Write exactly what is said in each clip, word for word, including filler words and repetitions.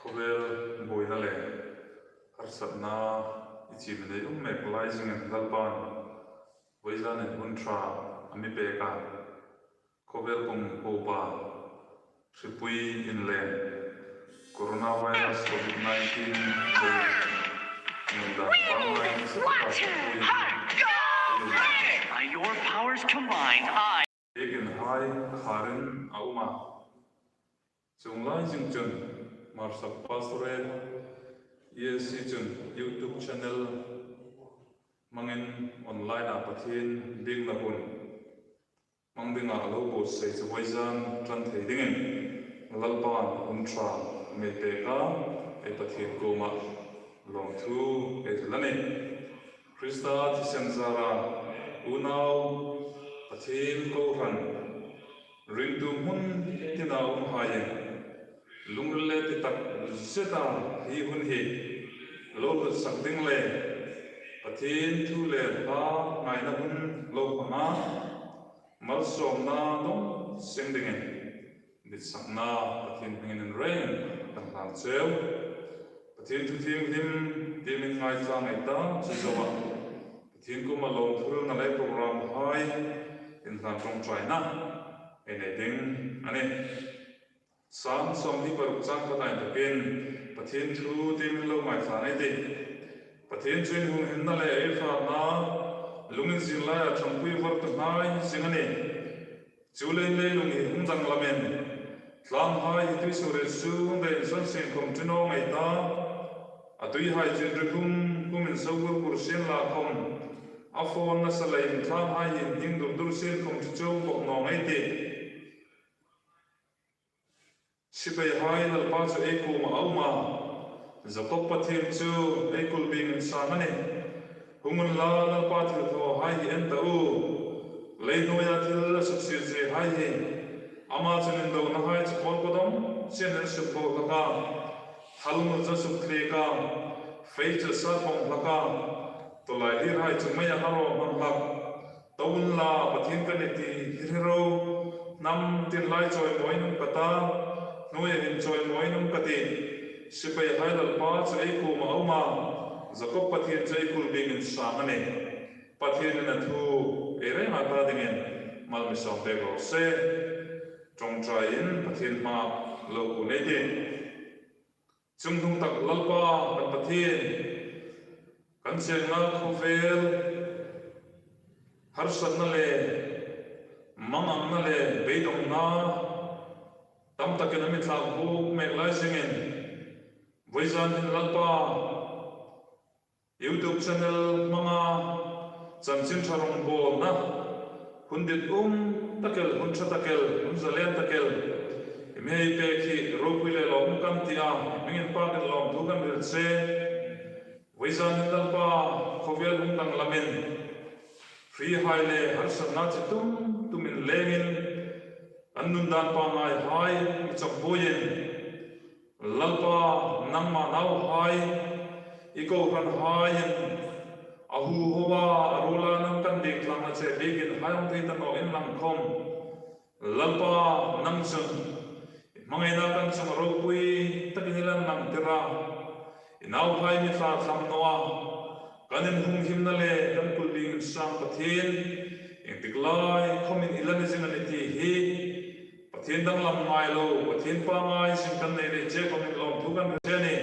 Khawvel buoina le harsatna i chim nei um mek lai zingin Lalpan vawizanin hun ṭha a mi pek a. Khawvel pung pupa hripui inlen coronavirus covid nineteen le nundan pangngai sakata hripui By your powers combined, I Bikin hai kharin a um a. Chuong lai zing chun Marshak Pastorate E S C chun YouTube channel hmangin online-a Pathien biekna hun hmang dinga a lo buotsai chu vawizan ṭan thei dingin Lalpan hun ṭha a mi pek a, ei Pathien kuoma lawmthu ei hril a nih. Krista thisen zara unau Pathien kohran ringtu hmun tina umhaiin lungril le ti tak zeta hi hun hi lo hlutsak ding le Pathien thu le hla ngaina hun lo hmanga malsawmna dong seng dingin ditsakna Pathien hmingin inrengin kan hlan cheu. Pathien thu thienghlim tiemin ngaithla ngei ta chu zoa Pathien kuoma lawmthu hrilna lei program hai inhlan ṭawngṭaina ei nei ding a nih. Sam sawmhni paruk chang khat a inthawkin Pathien thu tiemin lo ngaithla ei tih. Pathien chu inhumhimna le ei hratna lungin zing laia ṭhangpui vartu hnai zing a nih. Chuleiin leilung hi hung danglamin, tlanghai hi tuisuoriet sung daiin san sien khawm ṭi naw ngei ta, a tuihai chu inri hum humin so bur bur sien la khawm, a fawn nasa leiin tlanghai hi inhning dur dur sien khawm ṭi chuong bawk naw ngei ei tih. Sipaihai Lalpa chu ei kuoma a um a, Jakob Pathien chu ei kulbing insang a nih. Hung unla, Lalpa thilthawhai hi en ta u. Leihnuoia thil a suksiet zehai hi ama chun indonahai chu pawl kawdawng chienin a sukbo hlak a, thalmul chu a suktliek a, fei chu a sat bawng hlak a, tawlai lirhai chu meiah a raw hmang hlak. To unla, Pathien ka nih ti hi hre ro. Hnam tin lai chawimawiin um ka ta, hnuoia hin chawimawiin um ka tih. Sipaihai Lalpa chu ei kuoma a um a, Jakob Pathien chu ei kulbing insang a nih. Pathienin a thu ei renga ta dingin mal mi sawm pek raw se. Ṭawngṭaiin Pathien hmaa lo kun ei tih. Chungnung tak Lalpa kan Pathien, kan chengna khawvel harsatna le mangangna le beidongna tam takin a mi tlak buk mek lai zingin, vawizan hin Lalpa, YouTube channel hmanga chanchin ṭha rongbawlna hun dit um tak el, hun ṭha tak el, hun zalen tak el i mi hei pek hi ropui le lawm kan ti a, i hmingin pakin lawmthu kan hril che. Vawizan hin Lalpa, khawvel hung danglamin, hrihai le harsatna chi tum tumin lengin, kan nundan pangngaihai mi chawk buoiin, Lalpa, nangma nauhai, i kohranhaiin a huhoa, a ruola nang kan biek tlangna che biekin hai hung thei ta naw inlang khawm, Lalpa, nang chun i hmangaina kan chunga ropui takin i la inlangtir a, i nauhai mi thlathlam naw a, kan inhumhimna le kan kulbing insang Pathien, iengtik lai khawmin i la ni zing a nih ti hi Pathien danglam ngai lo, Pathien pangngai zing kan nei lei che khawmin lawmthu kan hril che a nih.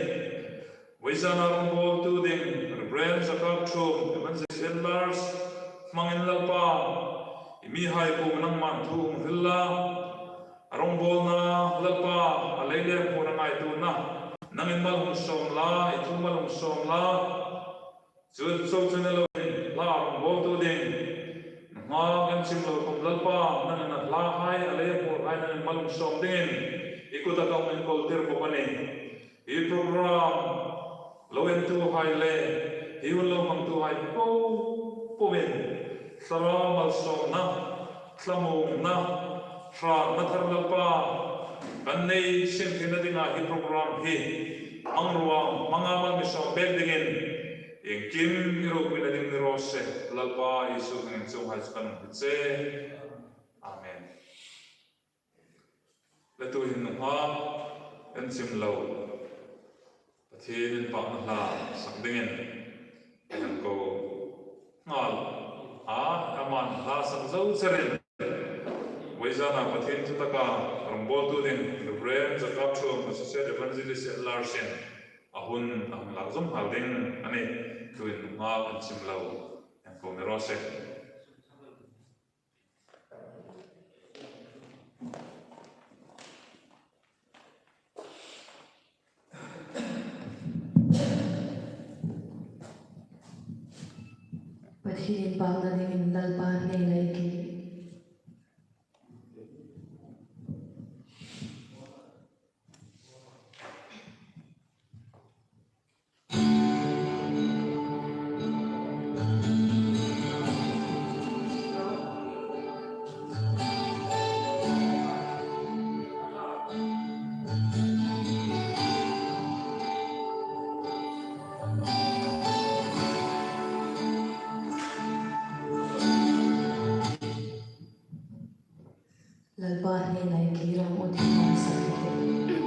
Vawizana rongbawltu ding Reverend Zakap Thum, Evangelist Elders hmangin Lalpa, i mihai kuoma nangman thu hung hril la, a rongbawlna Lalpa, a lei le hmun a ngaituona nangin mal hung sawm la, i thu mal hung sawm la. Chu chau chu ni loin, hla rongbawltu ding nunghak inchim lo khawm Lalpa, nangin a hlahai, a lei hmunhai nangin mal hung sawm dingin i kuta ka hung inkawltir bawk a nih. Hi program lo entuhai le hi hun lo hmangtuhai popoin thlarau malsawmna, thlamuongna, hratna thar Lalpa kan nei seng theina dinga hi program hi hmang ruang hmanga mal mi sawm pek dingin iengkim i ropuina ding ni raw se. Lalpa Isu hmingin chuonghai chu kan hni che. Amen. Le tuhin nunghak inchim lo Pathien inpakna hla sak dingin kan ko nghal a, aman hla sak zo cherin, vawizana Pathien thu taka rawngbawltu ding Reverend Jacob Thuam, Associate Evangelist at Large-in a hun a hung lak zawm nghal ding a nih. Tuhin nunghak an chim lo kan ko ni raw se. Pathien inpakna dingin Lalpa hnenah ei kir. Lalpa hnenah ei kir, a hung ṭhe sak i tih.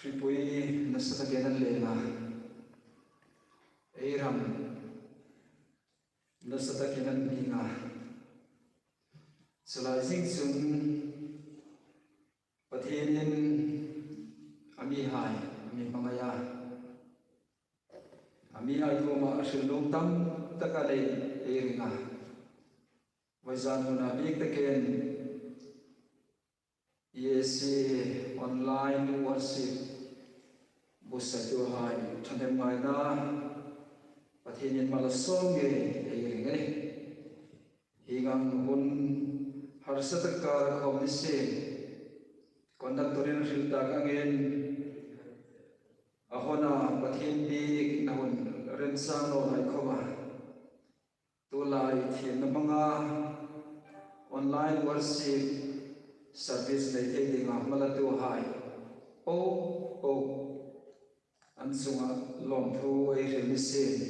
Hripui nasa takin an leng a, ei ram nasa takin an hming a. Chu lai zing chun Pathienin a mihai a mi hmangai a, a mihai kuoma a hril nuom tam tak a nei ei ring a. Vawizan huna bik takin E A C online worship buotsai tuhai ṭhahnemngaina Pathienin mal a sawm ngei ei ring a nih. Hieng ang hun harsa taka khawm ni sien, conductor-in a hril tak angin a hona Pathien biekna hun remchang naw lai khawma tulai thiemna hmanga online worship service nei thei dinga mal a tuhai po po an chunga lawmthu ei hril ni sien.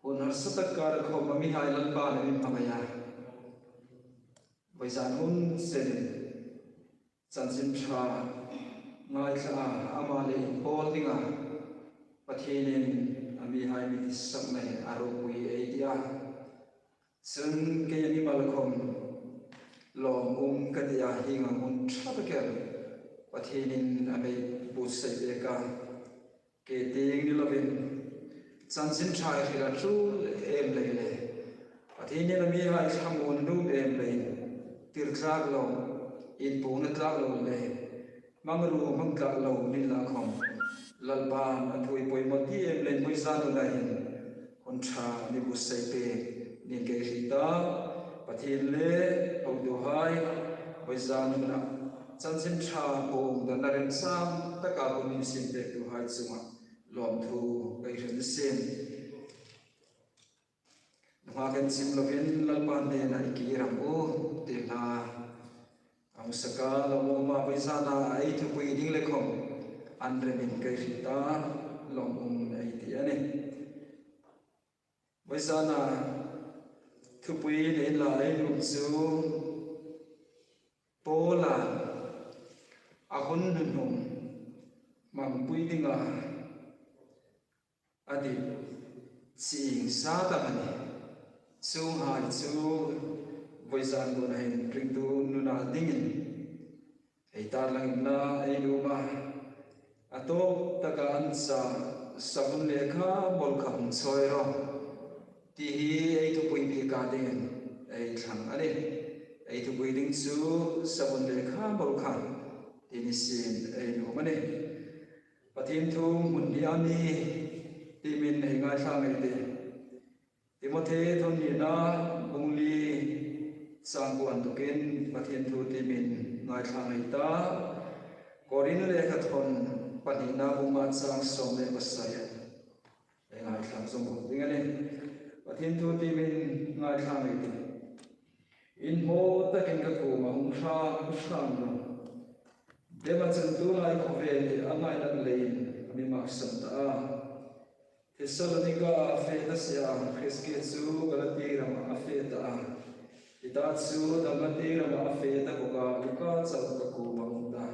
Hun harsa taka khawm a mihai Lalpan a mi hmangai a. Vawizan hun chenin chanchin ṭha ngaithla a, ama le inpawl dinga Pathienin a mihai mi tisakna hi a ropui ei ti a. Chun kei a mi mal khawm lawm um ka ti a, hieng ang hun ṭha tak el Pathienin a mi buotsai pek a. Kei tieng ni lovin chanchin ṭha hi hril a ṭul em lei le Pathienin a mihai thlamuon nuom em leiin tir tlak lo, inpuongna tlak lo le hmangruo hmang tlak lo ni la khawm, Lalpan a thu ei poimaw ti em leiin vawizan huna hin hun ṭha mi buotsai pek niin kei hriet a. Pathien le hotuhai, vawizan huna chanchin ṭha puong dan a remchang taka hun mi siem pektuhai chunga lawmthu ei hril ni sien. Nunghak inchim lovin Lalpan hnena i kir ang u, ti hla a hung sak a, lawmum a vawizana ei thupui ding le khawm an remin kei hriet a, lawmum ei ti a nih. Vawizana thupui nei inla ei nuom chu Paula a hun hnuhnung hmangpui dinga a dit chieng sa tak a nih. Chuonghai chu vawizan dawna hin ringtu nuna dingin ei tarlang inla ei nuom a. A tawp taka an cha, savun lekha bawlkha hung chawi rawh ti hi ei thupui bika dingin ei thlang a nih. Ei thupui ding chu savun lekha bawlkha ti ni sien ei nuom a nih. Pathien thu hmun hni a mi tiemin ei ngaithla ngei ei tih. Timothe thawn hnina bung li chang kuo inthawkin Pathien thu tiemin ngaithla ngei ei ta. Korin lekha thawn pahnina bung nga chang sawm le pasari ei ngaithla zawm bawk ding a nih. Pathien thu tiemin ngaithla ngei ei tih. Inhmaw takin ka kuoma hung hram, hram rawh. Dema chun tulai khawvel hi a ngainat leiin a mi maksan ta a. Thessalonika a fe ta si a, Khrista chu Galati rama a fe ta a. Hi ta chu Dalmati rama a fe ta bawk a, Luka chau ka kuoma um ta.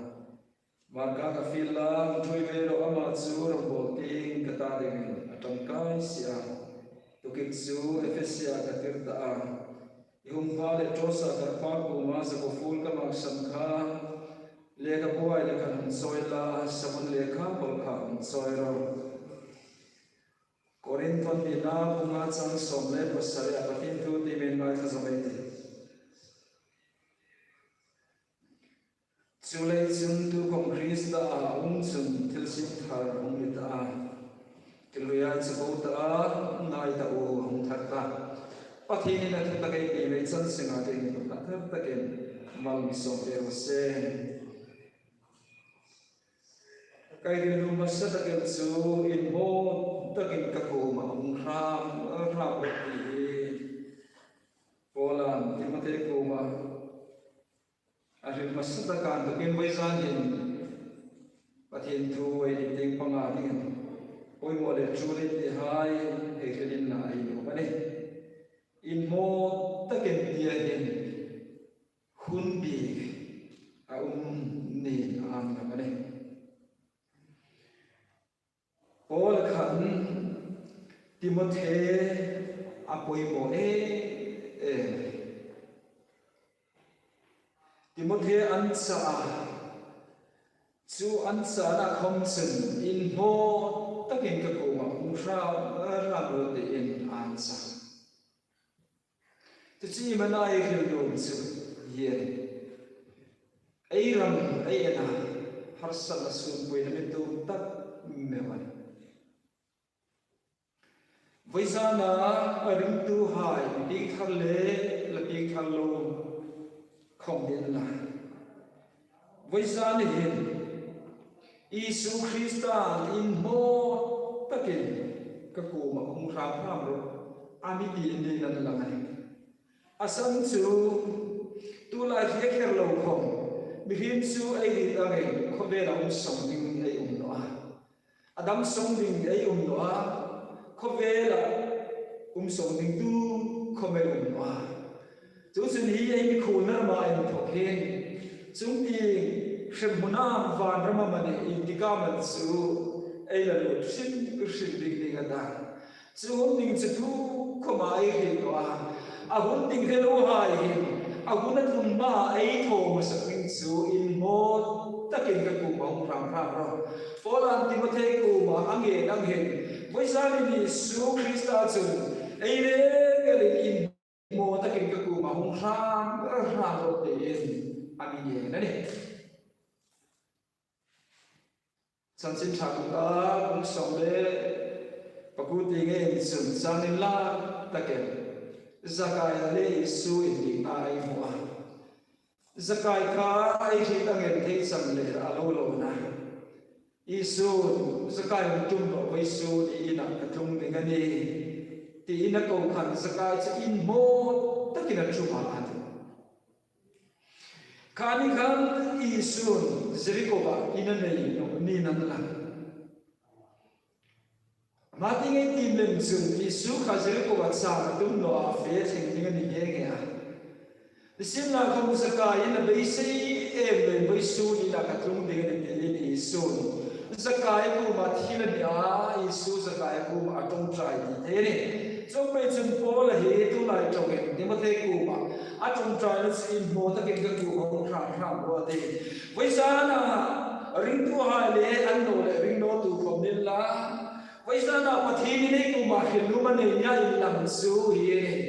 Marka ka fiel a, hung ṭhuoi ve rawh, ama chu rawngbawl tieng ka ta dingin a ṭangkai si a. Tukik chu Efesia ka tir ta a. I hung pha le Trosa ka pa kuoma zakuo fuol ka maksan kha, lekhabu ai le khan hung chawi la, savun lekha bawlkha hung chawi rawh. Korin thawn hnina bung nga chang sawm le pasari a Pathien thu tiemin ngaithla zawm ei tih. Chuleiin chun tukhawm Krista a um chun thilsiem thar hung ni ta a. Thil hluiahai chu bo ta a, ngai ta u, hung thar ta. Pathienin a thu tak ei pe mei chan singa dingin a thar takin mal mi sawm pek raw se. Ka hril nuom hmasa tak el chu inhmaw takin ka kuoma hung hram, hram rawh ti hi Paula'n Timothe kuoma a hril hmasa tak a, tukin vawizan hin Pathien thu ei dit tieng panga dingin poimaw le ṭul ei tihai ei hril inla ei nuom a nih. Inhmaw takin tia hin hun bik a um niin a inlang a nih. Paula khan Timothe a poimaw em em. Timothe an chah a, chu an chahna khom chun inhmaw takin ka kuoma hung hram hram rawh tiin an chah. Chu chu iem a na ei hril nuom chu hi a nih. Ei ram ei en a, harsatna sungkuoina mi tuom tak meu a nih. Vawizana a ringtuhai piengthar le la piengthar lo khom ni inla, vawizan hin Isu Kristan inhmaw takin ka kuoma hung hram hram rawh a mi ti ni inla, a san chu tulai hi a kher lo khom, mihriem chu ei hriet angin khawvela um sawng ding ei um naw a. A dam sawng ding ei um naw a, khawvela um sawng ding tu khom ei um naw a. Chu chun hi ei mikhuolna rama inthawk hin chungtieng hremhmuna van rama mani intika man chu ei la lut hrim hrim ding ding a ta. Chu hun ding chu tu khoma ei hriet naw a. A hun ding hre lohai hin a hun a tlung hma ei thaw hmasak ding chu inhmaw takin ka kuoma hung hram hram rawh. Paula'n Timothe kuoma a ngen ang hin, vawizanin Isu Krista chun ei reng elin inhmaw takin ka kuoma hung hram hram rawh tiin a mi ngen a nih. Chanchin Ṭha Luka bung sawm le pakuo tieng ei en chun chang inla takin Zakai le Isu inbiekna ei hmu a. Zakai kha ei hriet angin theichang le a lo lawn a. Isu, Zakai hung tum rawh, vawisun i inah ka tlung ding a nih, tiin a ko khan Zakai chu inhmaw takin a ṭum a, a nih. Kha ni khan Isun Jeriko-a in a nei naw ni inla. Hma tieng ei tiem lem chun Isu kha Jeriko-a chang a tum naw a, fe thleng ding a ni nghe nghe a. Nisienlakhom Zakai-in a beisei em leiin vawisun i inah ka tlung ding a nih tiin Isun Zakai kuoma thil a nih a, Isu Zakai kuoma a ṭawngṭai ti thei a nih. Chuong pei chun Paula hi tulai ṭawngin Timothe kuoma a ṭawngṭaina chu inhmaw takin ka kuoma hung hram hram rawh a ti. Vawizana ringtuhai le an naw le ringnawtu khom ni inla, vawizana Pathienin ei kuoma hril nuom a nei nia inlang chu hi a nih.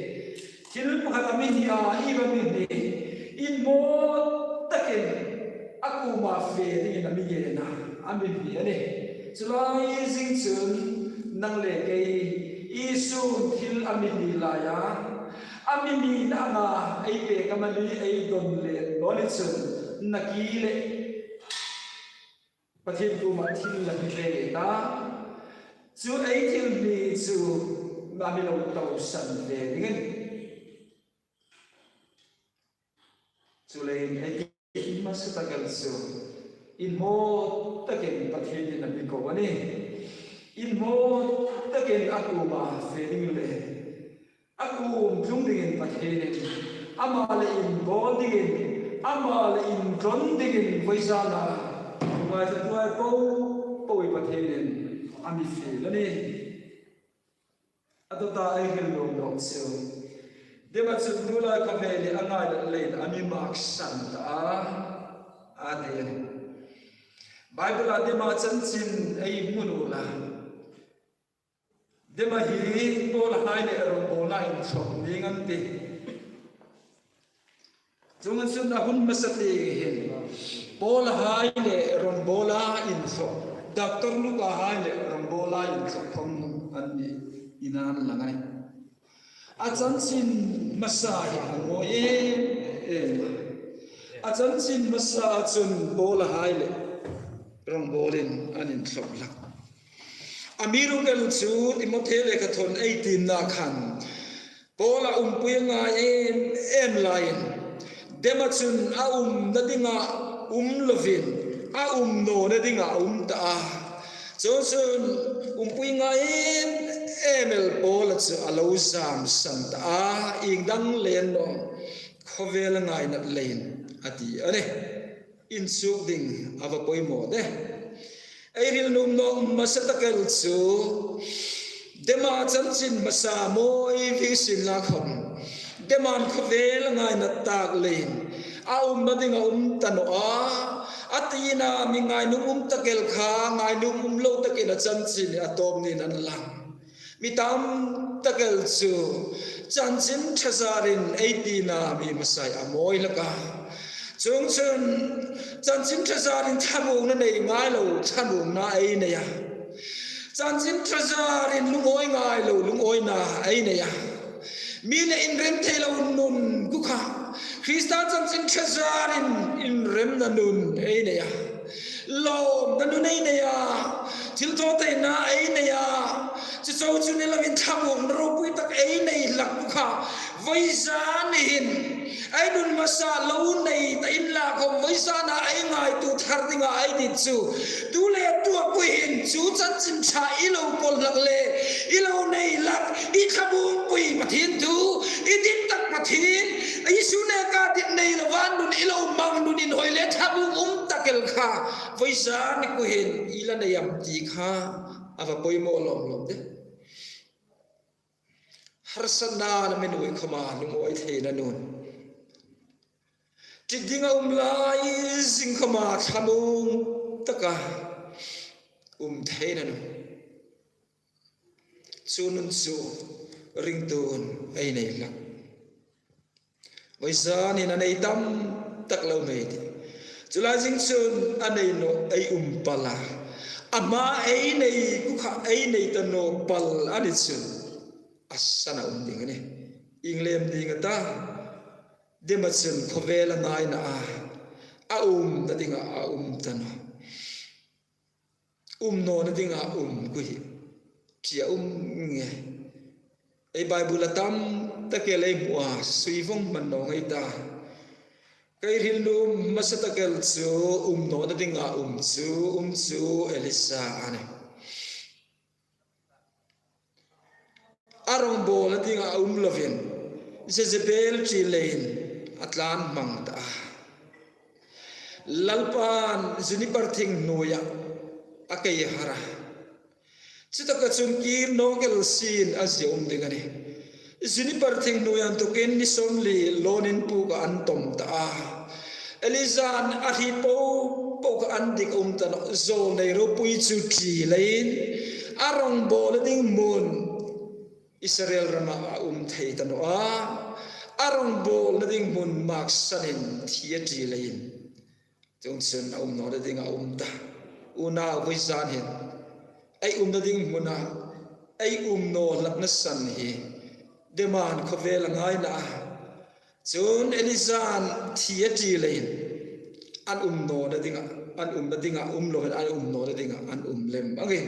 Thil pakhat a mi hni a, iem a mi hni? Inhmaw takin a kuoma fe dingin a mi ngen a, a mi hni a nih. Chu lai zing chun nang le kei Isun thil a mi hni lai a, a mi hnina anga ei pek amani ei don le naw ni chun nakie leh Pathien kuoma thil la hni ve ta. Chu ei thil hni chu a mi lo tawpsan ve ding a nih. Chuleiin ei hmasa tak el chu inhmaw takin Pathienin a mi ko a nih. Inhmaw takin a kuoma fe ding le a kuom tlung dingin Pathienin ama le inbawl dingin, ama le inṭawn dingin vawizana ngaithlatuhai po po hi Pathienin a mi fiel a nih. A tawta ei hril nuom nawk chu Dema chun tulai khawvel hi a ngaina leiin a mi maksan ta a, a ti a nih. Bible-a Dema chanchin ei hmu naw la. Dema hi Paulhai le rawngbawlna inthlop ding an tih. Chuongchun a hun hmasa tieng hin Paulhai le rawngbawla inthlop, Doctor Lukahai le rawngbawla inthlop khom an ni inla a nih. A chanchin hmasa hi a mawi em em. A chanchin hmasa chun Paulhai le rawngbawlin an inthlop hlak. Amiruokchu Timothe lekhathawn ei tiemna khan Paula umpui a ngai em em laiin Dema chun a umna dinga um lovin a um nawna dinga a um ta a. Chuongchun umpui ngai em em el Paula chu a lo zamsan ta a, ieng dang le naw, khawvel ngaina leiin a ti a nih. Inchuk ding a va poimaw de. Ei hril nuom nawk hmasa tak el chu, Dema chanchin hmasa mawi vieu sienla khawm, Dema'n khawvel a ngaina tak leiin a umna ding a um ta naw a, a tina mi ngainuom um tak el kha, ngainuom um lo takin a chanchin a tawp niin an lang. Mi tam tak el chu chanchin ṭha zarin ei tina mi hmasa a mawi hlak a. Chuongchun, chanchin ṭha zarin thlamuongna nei ngai lo, thlamuongna ei nei a. Chanchin ṭha zarin lungawi ngai lo, lungawina ei nei a. Mi le inrem thei lo nun ku kha, Krista chanchin ṭha zarin inremna nun ei nei a. Lawmna nun ei nei a. Thilthawtheina ei nei a. Chu chau chu ni lovin thlamuongna ropui tak ei nei hlak ku kha, vawi zan ni hin ei nun hmasa lo nei ta inla khawm, vawi zana ei ngaituo thar dinga ei dit chu, tu le tu a pui hin chu chanchin ṭha i lo pawl hlak le i lo nei hlak, i thlamuongpui Pathien thu, i dit tak Pathien, Isu neka dit nei lova nun i lo hmang nun inhawi le thlamuong um tak el kha, vawi zan ni ku hin i la nei am ti kha a va poimaw lawm lawm de. Harsatna a mi nuoi khawma lungawi theina nun, ṭi ding a um lai zing khawma thlamuong taka um theina nun, chu nun chu ringtuin ei nei hlak. Vawi zanin a nei tam tak lo mei ti. Chu lai zing chun a nei naw ei um pal a. Ama ei nei ku kha, ei nei ta naw pal a ni chun a san a um ding a nih. Ieng lem ding a ta? Dema chun khawvel a ngaina a, a umna dinga a um ta naw. Um nawna dinga um ku hi ṭi a um nge. Ei Bible-a tam tak el ei hmu a, sui vawng hman naw ngei ta. Kei hril nuom hmasa tak el chu um nawna dinga um chu, um chu Elisa a nih. A rawngbawlna dinga a um lovin, Jezebel ṭi leiin a tlan hmang ta a. Lalpan juniper thing hnuoia a kei har a. Chutaka chun kir nawk el sien a zia um ding a nih. Juniper thing hnuoia inthawkin ni sawmli lawn inpuka an tawm ta a. Elija'n a hriet po po kha an dik um ta nawh, zawlnei ropui chu ṭi leiin a rawngbawlna ding hmun Israel rama a um thei ta naw a, a rawngbawlna ding hmun maksanin thi a ṭi leiin. Chuongchun a um nawna dinga um ta. Unau, vawi zan hin ei umna ding hmuna ei um naw hlakna san hi Dema khawvel a ngaina a. Chun Elija'n thi a ṭi leiin an um nawna dinga, an umna dinga um lovin an um nawna dinga an um lem angin.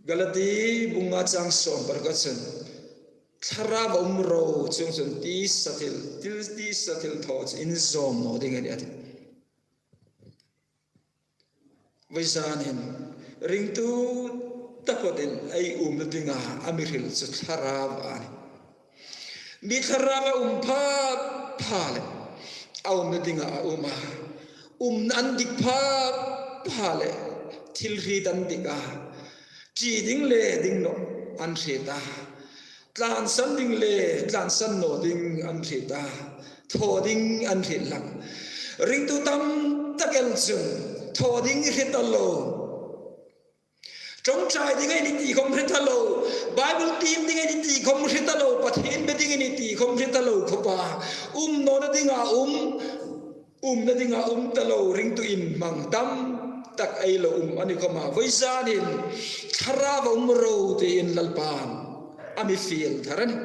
Galati bung nga chang sawm paruk chun, Thlarauva um ro, chuongchun tisa thil, thil tisa thilthaw chu in zawm naw ding a nih, a ti. Vawi zan hin ringtu taphawtin ei umna dinga a mi hril chu Thlarauva a nih. Mi Thlarauva um pha pha le a umna dinga a um a. Umna an dik pha pha le thil hriet an dik a. Ṭi ding le ding naw an hriet a. Tlansan ding le tlansan naw ding an hriet a. Thaw ding an hriet hlak. Ringtu tam tak el chun thaw ding hre ta lo. Ṭawngṭai ding ei ni ti khawm hre ta lo, Bible tiem ding ei ni ti khawm hre ta lo, Pathien be ding ei ni ti khawm hre ta lo khawpa, um nawna dinga um, umna dinga um ta lo ringtu inhmang tam tak ei lo um a ni khawma, vawi zanin Thlarauva um ro tiin Lalpan a mi fiel thar a nih.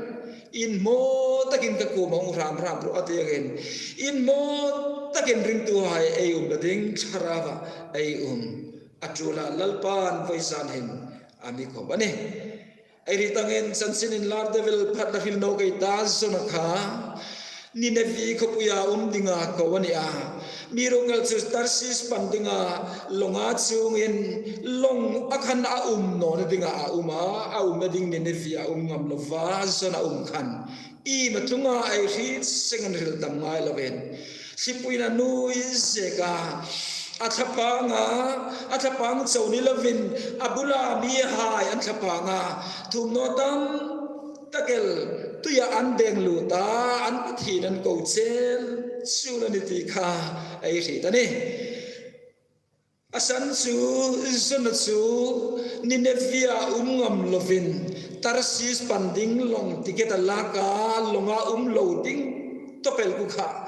Inhmaw takin ka kuoma hung hram hram rawh a ti angin, inhmaw takin ringtuhai ei umna ding Thlarauva ei um a ṭula Lalpan vawi zan hin a mi khawp a nih. Ei hriet angin chanchin inlar deu el phat la hril nawk ei ta, Jona kha Ninevi khawpuia um dinga ko a ni a. Mi ruok el chu Tarsis pan dinga lawnga chuongin lawng a khan a um nawna dinga a um a, a umna ding Ninevi a um ngam lova Jona um khan. Iem a tlunga ei hriet sengin hril tam ngai lovin, hlipuina nuoi zeka A thlapang a, a thlapang chau ni lovin, a bula mihai an thlapang a, thum naw tam tak el tuia an deng lut a, an Pathien an ko chel chul a ni ti kha ei hriet a nih. A san chu, Jona chu Nineveh-a um ngam lovin, Tarsis pan ding lawng ticket a lak a, lawnga um lo ding tawp el khu kha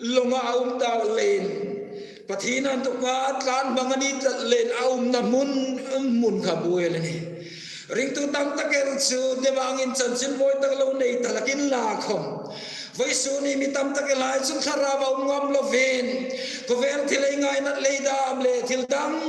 lawnga a um ta leiin, Pathien inthawka tlan hmang a ni ta leiin a umna hmun, hmun kha buoi a nih. Ringtu tam tak el chu, Debangin chanchin mawi tak lo nei ta hlak inla khawm, vawisun ni mi tam tak el hai chun thlarau a um ngam lovin, khawvel thil ei ngaina lei dam le thil dang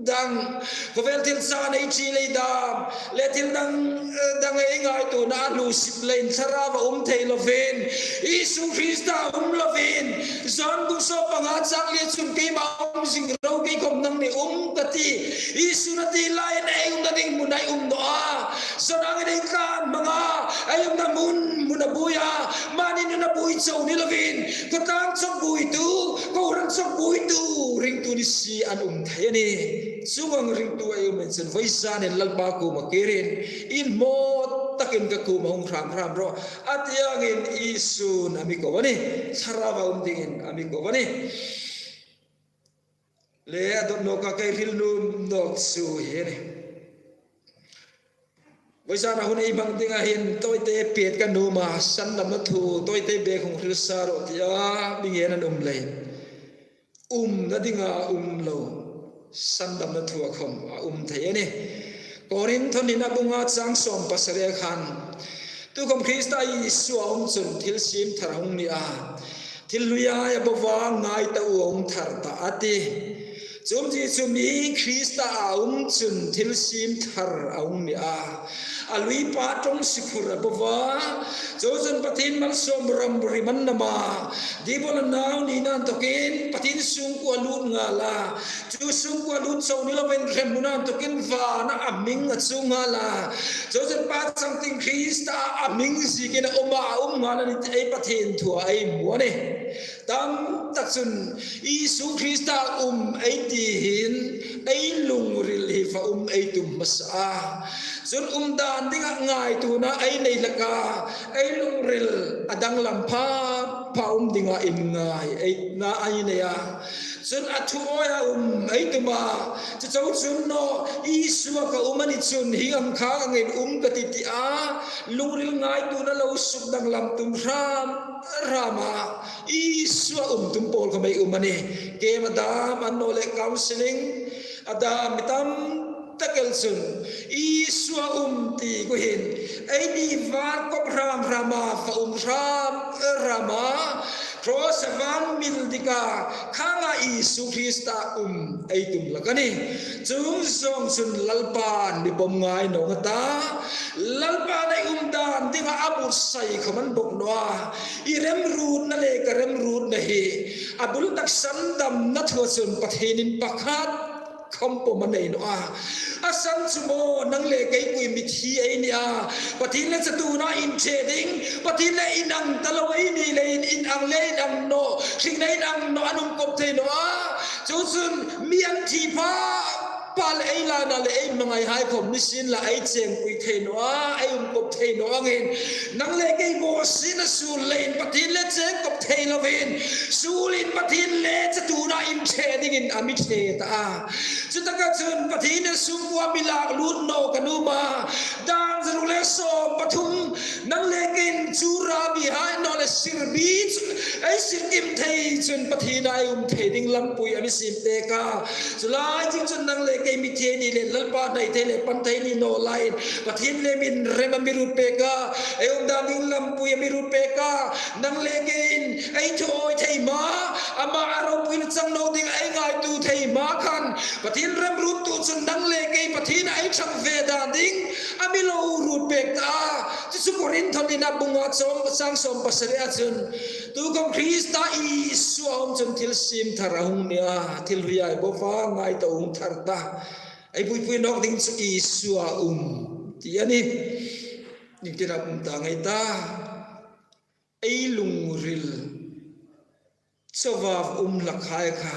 dang, khawvel thil san ei ṭi lei dam le thil dang, eh, dang ei ngaituona a hluo sip leiin thlarau a um thei lovin, Isu Krista um lovin, Johan bung sawm panga chang li chun keima um zing ro, kei khawm nangni um ka tih, Isun a ti laiin ei umna ding hmun ei um naw a. Jona angin ei tlan hmang a, ei umna hmun, hmun a buoi a, mani nun a buoi chau ni lovin, khawtlang chawk buoitu, kohran chawk buoitu, ringtu ni si an um thei a nih. Chuong ang ringtu ei um chun vawisun hin Lalpa kuoma kir rawh, inhmaw takin ka kuoma hung hram hram rawh, a ti angin Isun a mi ko a nih. Thlarau a um dingin a mi ko a nih. Le a dawt nawka kei hril nuom nawk chu hi a nih. Vawisuna hun ei hmang dinga hin tawite pet ka nuom a, sandamna thu tawite bek hung hril sa rawh tia mi ngen an um leiin, umna dinga um lo sandamna thu a khawm a um thei a nih. Korinth hnina bunga chang sawm pasari khan, tukhawm Krista Isu a um chun thil siem thar a hung ni a, thil hlui a bo a, ngai ta u, a hung thar ta a tih. Chu umzie chu mi Krista a um chun thil siem thar a hung ni a, a hlui pa ṭawng siphur a bo a, chu chun Pathien malsawm ramri man nama, Diabol a nau ni inthawkin Pathien sungkuo a lut nghal a, chu sungkuo a lut chau ni lovin hremhmuna inthawkin vana a hming a chuong nghal a, chu chun pa changtieng Krista a hming ziekin a um a, a um nghal a ni ti ei Pathien thua ei hmu a nih. Tam tak chun Isu Krista um ei ti hin ei lungril hi va um ei tum hmasa a. Chun umdan dinga ngaituona ei nei hlak a, ei lungril a danglam pha pha um dinga inngaina ei nei a. Chun a thu awia um ei tum a. Chu chau chun naw, Isua ka um a ni chun hieng ang kha angin um ka tih tia lungril ngaituona lo suk danglam tum hram hram a, Isua um tum pawl khawm ei um a nih. Keima dam annawleh counselling a dam mi tam tak el chun Isua um ti khu hin ei ni var kop hram hram a, va um hram hram a, cross a va mil dika khanga Isu Krista um ei tum hlak a nih. Chuong zawng chun Lalpan mi pawm ngai naw a ta, Lalpan ei umdan dinga a buotsai khawm a ni bawk naw a. I remruotna le ka remruotna hi a bul tak sandamna thua chun Pathienin pakhat khawm pawm a nei naw a. A san chu maw, nang le kei kuoma mithi ei ni a, Pathien le chatuona inṭhe ding, Pathien le inang ta lo ei ni leiin inang le inang naw, hringna inang naw an um kop thei naw a. Chu chun mi an thi pha pha le ei lana le ei hmangaihai khawm ni sien la ei chengpui thei naw a, ei um kop thei naw angin, nang le kei bawsietna suol leiin Pathien le cheng kop thei lovin, suolin Pathien le chatuona inṭhe dingin a mi ṭhe ta a. Chutaka chun Pathien sungkuo mi lak lut naw ka nuom a. Dan zaruk le sawm pathum, nang le keiin chu rabbihai naw le sirbi chu ei sirkim thei chun Pathien ei um thei ding lampui a mi siem pek a. Chu lai chun nang le kei mithi ei ni leiin Lalpa hnai thei le pan thei ni naw leiin Pathien le min rem a mi ruot pek a. Ei umdan ding lampui a mi ruot pek a. Nang le keiin ei thu awi thei hma, ama a ropuina chang naw ding ei ngaituo thei hma khan Pathien remruottu chun nang le kei Pathien ei ṭhang ve dan ding a mi lo ruot pek ta a. Chu chu Korinth hnina bunga chang sawm pasari a chun, tukhawm Krista Isua um chun thil siem thar a hung ni a, thil hlui a bo a, ngai ta u, a hung thar ta. Ei buoipui nawk ding chu Isua um ti a nih. Iengtin am um ta ngei ta? Ei lungril chauva um hlakhai kha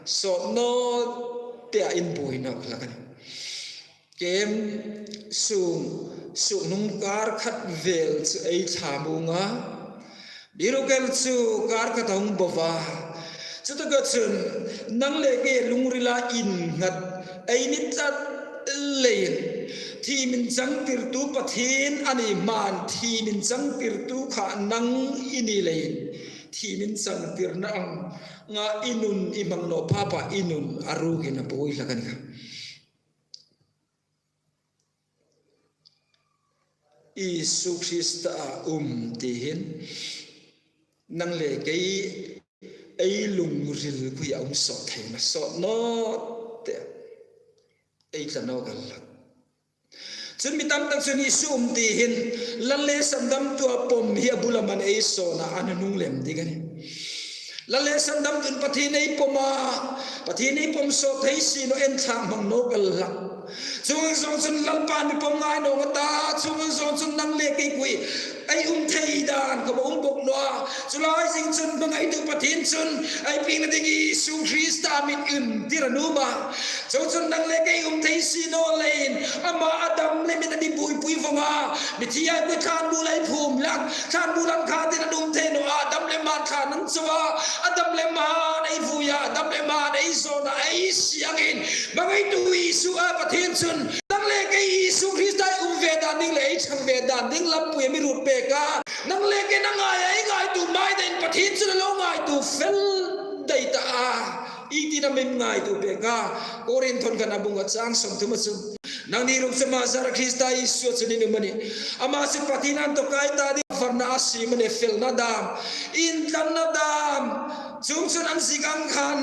sawt naw te a inbuoi nawk hlak a nih. Kem sung, sung hnung kar khat vel chu ei thlamuong a. Birukel chu kar khat a hung bo a. Chutaka chun nang le kei lungrila innghat ei ni tlat leiin, thim inchangtirtu Pathien a ni hmain thim inchangtirtu kha nang i ni leiin, thim inchangtirna anga i nun i hmang naw pha pha i nun a rukin a buoi hlak a ni kha. Isu Krista a um ti hin nang le kei ei lungril khuoia um sawt thei naw, sawt naw te ei tla nawk a hlak. Chun mi tam tak chun Isu um ti hin Lal le Sandamtua pawm hi a bula man ei sawn a, a nuhnung lem ding a nih. Lal le Sandamtuin Pathien ei pawm a, Pathien ei pawm sawt thei si naw, ei thlamuong nawk a hlak. Chuong ang zawng chun Lalpan mi pawm ngai naw a ta, chuong ang zawng chun nang le kei khuoia ei um thei dan khawm a um bawk naw a. Chu lai zing chun hmangaitu Pathien chun ei pieng ding Isu Krista min intir a nuom a. Chuong chun nang le kei um thei si naw leiin ama a dam lemin a mi buoipui vawng a. Mithi hai khuoia thlangbuol ei phum hlak, thlangbuol ang kha tin an um thei naw a, a dam lem hmain thlan an cho a, a dam lem hmain ei vui a, a dam lem hmain ei zawn a, ei sie angin hmangaitu Isu a Pathien chun nang le kei Isu Krista ei um ve dan ding le ei chang ve dan ding lampui a mi ruot pek a. Nang le kei nang ngai a ei ngaituo hmain Pathien chun a lo ngaituo fel dai ta a. Ieng tin am a mi ngaituo pek a? Korinth khatna bung nga chang sawmthum a chun, nangni ruok chu ama zara Krista Isu chun in um a nih. Ama chu Pathien a inthawka ei ta ding varna a siem a nih, felna dam, intlanna dam. Chuong chun an ziek ang khan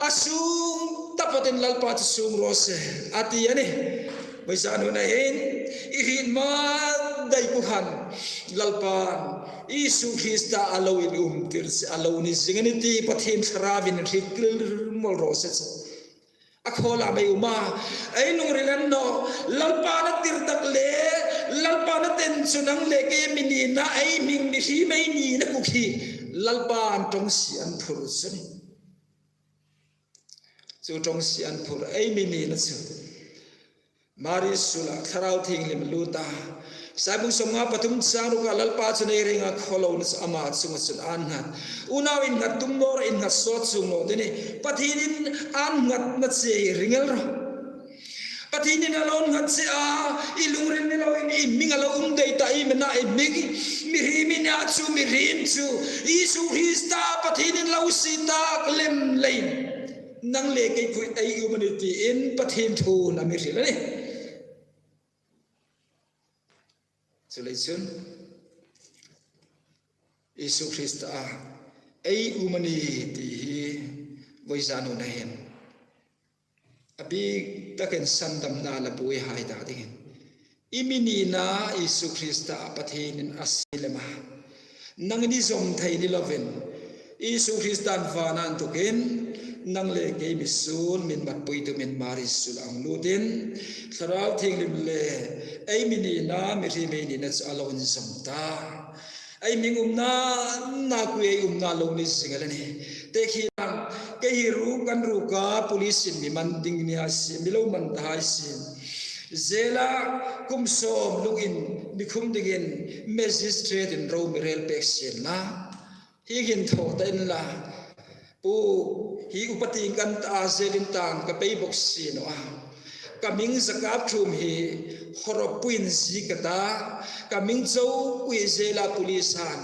a sung taphawtin Lalpa chu sung raw se a ti a nih. Vawisun hun a hin i hriet hma dai ku khan Lalpan Isu Krista a lo inumtir se a lo ni zing a nih ti Pathien Thlarauvin hriet tlak mawl raw se. A khawlam ei um a, ei lungril a ni naw, Lalpan a tir tak le Lalpan a ten chu nang le kei mi nina, ei hming mihriem ei nina kuk hi Lalpan ṭawngsie an phur chu a nih. Chu ṭawngsie an phur ei mi nina chu Mari sula Thlarau Thienghlim lut a. Isai bung sawmnga pathum chang ruka Lalpa chun ei renga khawlona chu ama chunga chun an nghat. Unau, innghat tum naw ro, innghat sawt chuong naw ti a nih. Pathienin an nghatna che hi ring el ro. Pathienin a lo nghat che a, i lungril ni loin i hming a lo um dai ta, i hming a, i hming, mihriem i nia chu, mihriem chu Isu Krista Pathienin lo sie tak lem leiin nang le kei khuoia ei um a nih tiin Pathien thuin a mi hril a nih. Chuleiin chun Isu Krista a ei um a nih ti hi vawisun hun a hin a bik takin sandamna la buoi hai ta dingin, i mi nina Isu Krista Pathienin a sie lem a. Nangin i zawm thei ni lovin, Isu Kristan vana inthokin nang le kei mi suol, min mat pui tumin Mari sula a hung lutin, Thlarau Thienghlim le ei mi nina, mihriem ei nina chu a lo inzawm ta. Ei hming umna, na khuoia ei umna lo ni zing el a nih. Tekhin kei hi ruk an ruka police-in mi man ding ni hai sien, mi lo man ta hai sien. Jail-a kum sawm lungin mi khum dingin magistrate-in ro mi rel pek sien la. Hi hin thaw ta inla. Pu, hi upa tieng ka ni ta a, jail-in tang ka pei bawk si naw a. Ka hming Zakap Thum hi Hawrawppuiin ziek ka ta. Ka hming chauh hi jail-a police-in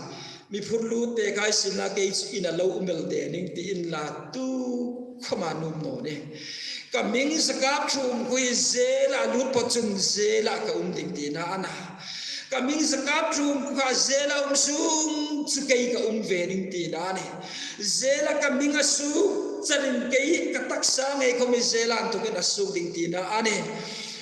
mi phur lut pek hai sien la, kei chu ina lo um el de ning ti inla, tu khawma nuom naw nih. Ka hming Zakap Thum hi jail-a lut phawt chun jail-a ka um ding tina a na. Ka hming Zakap Thum kha jail-a um sung chu kei ka um ve ding tina a nih. Jail-a ka hming a suok charin kei ka taksa ngei khawm hi jail-a inthokin a suok ding tina a nih.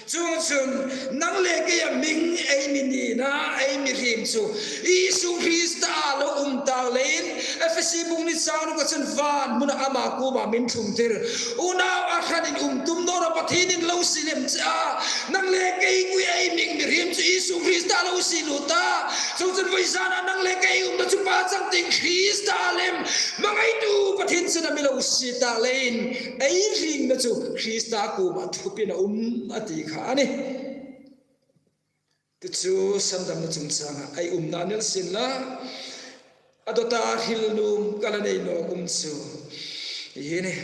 Chuongchun, nang le kei a hming, ei mi nina, ei mihriem chu Isu Krista a lo um ta leiin, Efesi bung hni chang ruka chun van hmuna ama kuoma min ṭhungtir. Unau, a hranin um tum naw rawh, Pathienin lo sie lem che a. Nang le kei kha ei hming, mihriem chu Isu Krista lo sie lut a. Chuongchun, voizana nang le kei umna chu Pa changtieng Krista lem hmangaitu Pathien chun a mi lo sie ta leiin, ei hringna chu Krista kuoma thupin a um a ti kha a nih. Chu chu sandamna chungchanga ei umna ni sien la, a dawta hril nuom ka la nei nawk um chu hi a nih.